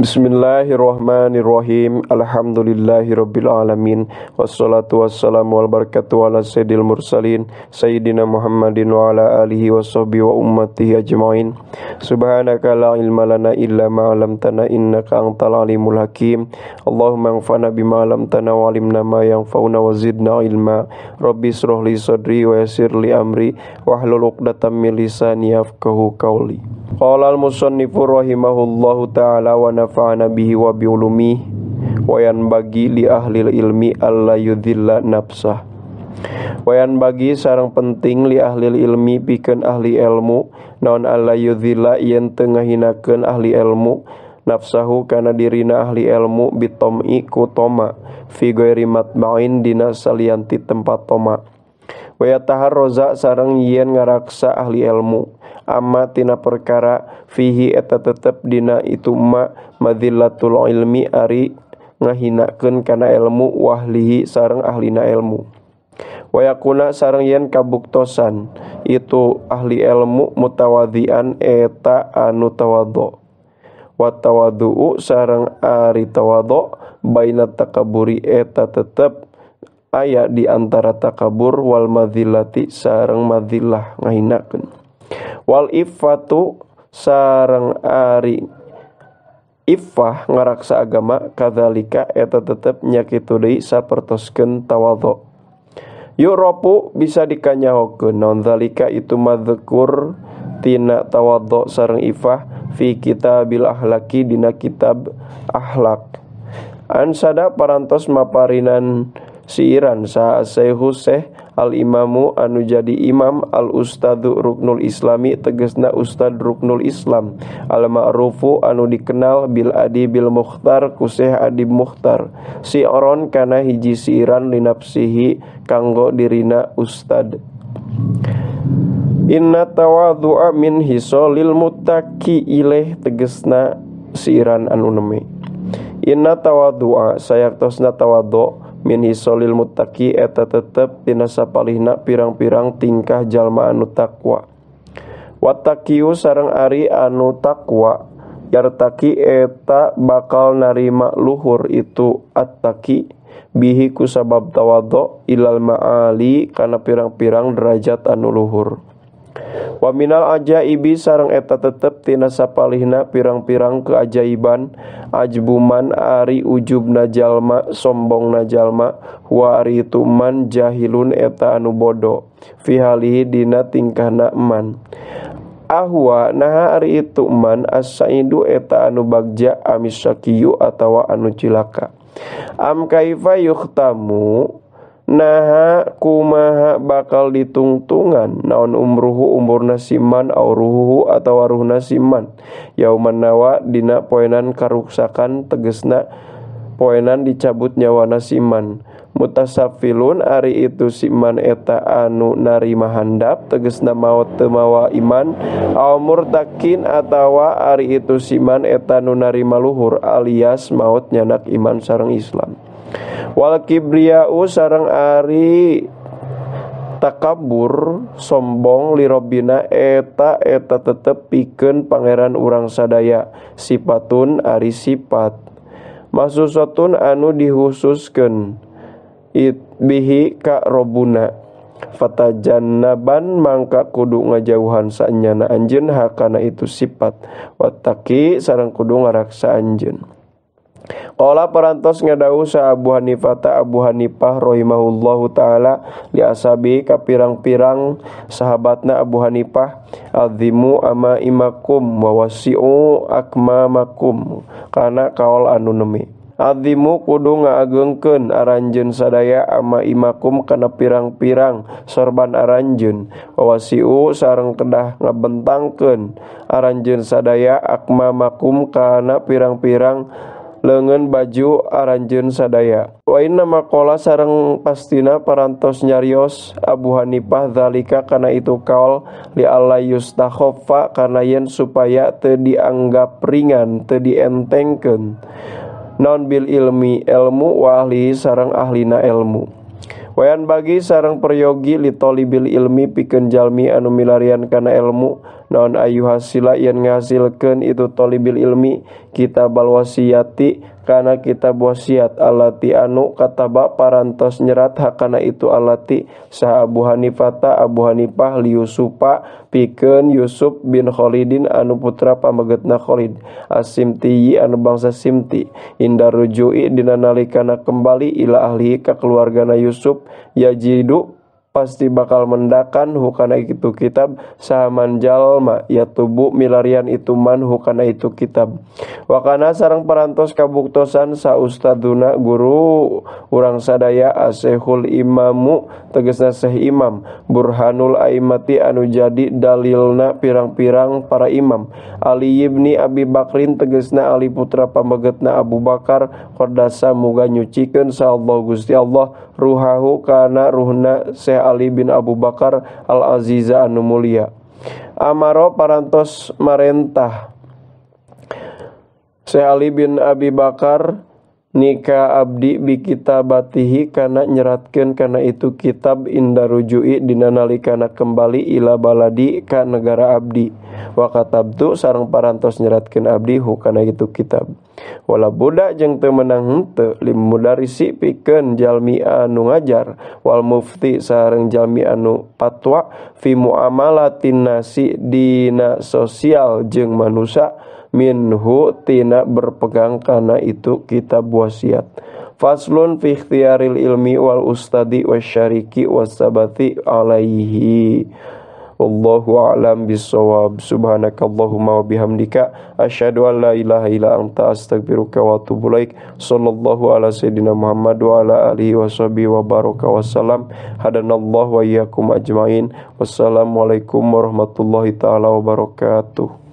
Bismillahirrahmanirrahim. Alhamdulillahirabbil alamin. Wassalatu wassalamu wal barakatuh ala sayyidil mursalin sayyidina Muhammadin wa ala alihi washabbihi wa ummatihi ajmain. Subhanaka la ilma lana illa ma 'allamtana innaka antal alimul hakim. Allahumma anfa'na bima 'allamtana wa 'allimna ma yanfa'una wa zidna ilma. Rabbi israh li sadri wa yassir li amri wahlul 'uqdatam min lisani yafqahu qawli. Qala al-musannifu rahimahullahu ta'ala wa nafa'ana bihi wa bi ulumihi wa yanbaghi li ahli ilmi alla yudhilla nafsah. Wa yanbaghi sareng penting li ahli ilmi pikeun ahli ilmu naon alla yudhilla yen teu ngahinakeun ahli ilmu nafsahu kana dirina ahli ilmu bitom'i ku toma fi ghairi matma'in dina salianti tempat toma. Wa yataharroza sareng yen ngaraksa ahli ilmu amma tina perkara fihi eta tetep dina itu ma madzillatul ilmi ari ngahinakeun kana ilmu wahlihi sareng ahlina ilmu. Wa yakuna sareng yen kabuktosan itu ahli ilmu mutawadhian eta anu tawadhu. Wa tawadhu sareng ari tawadhu baina takaburi eta tetep aya di antara takabur wal madzillati sareng madzillah ngahinakeun. Wal iffatu sareng ari iffah ngaraksa agama kadzalika eta tetep nya kitu deui sapertoskeun tawadhu. Yuropu bisa dikanyahokeun naon zalika itu madzkur tina tawadhu sareng iffah fi kitabil ahlaki dina kitab akhlak. Ansada parantos maparinan siiran saha Syekh Syekh al-imamu anu jadi imam al-ustadzu ruknul islami tegesna ustad ruknul islam al-ma'rufu anu dikenal bil adibil mukhtar ku Syekh Adib Mukhtar si'ron kana hiji siiran linafsihi kanggo dirina ustad. Inna tawadhu'a min hisolil muttaqi ilaih tegesna siiran anu neme. Inna tawadhu'a sayaktosna tawadhu min hisolil muttaqi eta tetep dina sapalihna pirang-pirang tingkah jalma anu takwa. Wattaqiyu sareng ari anu takwa yartaqi eta bakal narima luhur itu attaqi bihi ku sabab tawadhu ilal ma'ali kana pirang-pirang derajat anu luhur. Wa minal ajaibi sareng eta tetep tina sapalihna pirang-pirang keajaiban ajbuman ari ujubna jalma sombongna jalma wa ari itu man jahilun eta anu bodo fi halihi dina tingkahna man. Ahwa naha ari itu man as-saidu eta anu bagja amisyakiyu atawa anu cilaka. Am kaifa yukhtamu naha kumaha bakal ditungtungan naon umruhu umurna siman au ruhuhu atawa ruhna siman yauman nawa dina poenan karuksakan tegesna poenan dicabut nyawana siman. Mutasafilun ari itu siman eta anu narima handap tegesna maot teu mawa iman au murtakin atawa ari itu siman eta nu narima luhur alias maot nyanak iman sareng Islam. Wal kibriya'u sareng ari takabur sombong lirobina eta eta tetep pikeun pangeran urang sadaya sifatun ari sifat mahsusatun anu dihususkeun it bihi ka robuna fatajannaban mangka kudu ngajauhan saenyana anjeun hakana itu sifat wattaqi sareng kudu ngaraksa anjeun. Qala parantos ngadawuh sa Abu Hanifah ta Abu Hanifah rahimahullahu taala li ashabi ka pirang-pirang sahabatna Abu Hanifah azimu ama imakum wa wasi'u akmamakum kana kaol anu nemi. Azimu kudu ngaageungkeun aranjeun sadaya ama imakum kana pirang-pirang sorban aranjeun wa wasi'u sareng kedah ngabentangkeun aranjeun sadaya akmamakum kana pirang-pirang leungeun baju aranjeun sadaya. Wa inna maqala sareng pastina parantos nyarios Abu Hanifah zalika kana itu kaol li alla yustakhaffa kana yen supaya teu dianggap ringan teu dientengkeun naon bil ilmi ilmu wa ahli sareng ahlina ilmu. Wayan bagi sareng peryogi li talibil ilmi pikeun jalmi anu milarian kana ilmu naon ayu hasila yen ngahasilkeun itu talibil ilmi kitabal wasiyati kana kitab wasiat allati anu kataba parantos nyerat hakana itu allati saha Abu Hanifata Abu Hanifah li Yusufa pikeun Yusuf bin Khalidin anu putra pamegetna Khalid Asimti anu bangsa Simti inda rujui dina nalikana kembali ila ahli ka keluargana Yusuf yajidu pasti bakal mendakan hukana itu kitab sahaman jalma ya tubuh milarian itu man hukana itu kitab. Wakana sareng parantos kabuktosan sa ustaduna guru urang sadaya asehul imamu tegesna seh imam burhanul aimati anu jadi dalilna pirang-pirang para imam Ali ibni Abi Bakrin tegesna Ali putra pamegetna Abu Bakar qadasa muga nyucikeun sa Allah Gusti Allah ruhahu kana ruhna Syekh Ali bin Abu Bakar Al-Aziza anu mulia. Amaro parantos marentah Syekh Ali bin Abi Bakar nika abdi bi kitabatihi kana nyeratkeun kana itu kitab inda rujui dina nalikana kembali ila baladi ka negara abdi wa katabtu sareng parantos nyeratkeun abdi hukana itu kitab. Wala budak jeung teu meunang henteu limudarisi pikeun jalmi anu ngajar wal mufti sareng jalmi anu patwa fi muamalatin nasi dina sosial jeung manusia minhu tina berpegang kana itu kitab wasiat. Faslun fi ikhtiyaril ilmi wal ustadi wasyariki wasabati alaihi. Wallahu a'lam bissawab. Subhanakallahumma wa bihamdika asyhadu an la ilaha illa anta astaghfiruka wa atubu ilaik. Sallallahu ala sayyidina Muhammad wa ala alihi washabihi wa baraka wasallam. Hadanallahu wa iyyakum ajmain. Wassalamualaikum warahmatullahi taala wabarakatuh.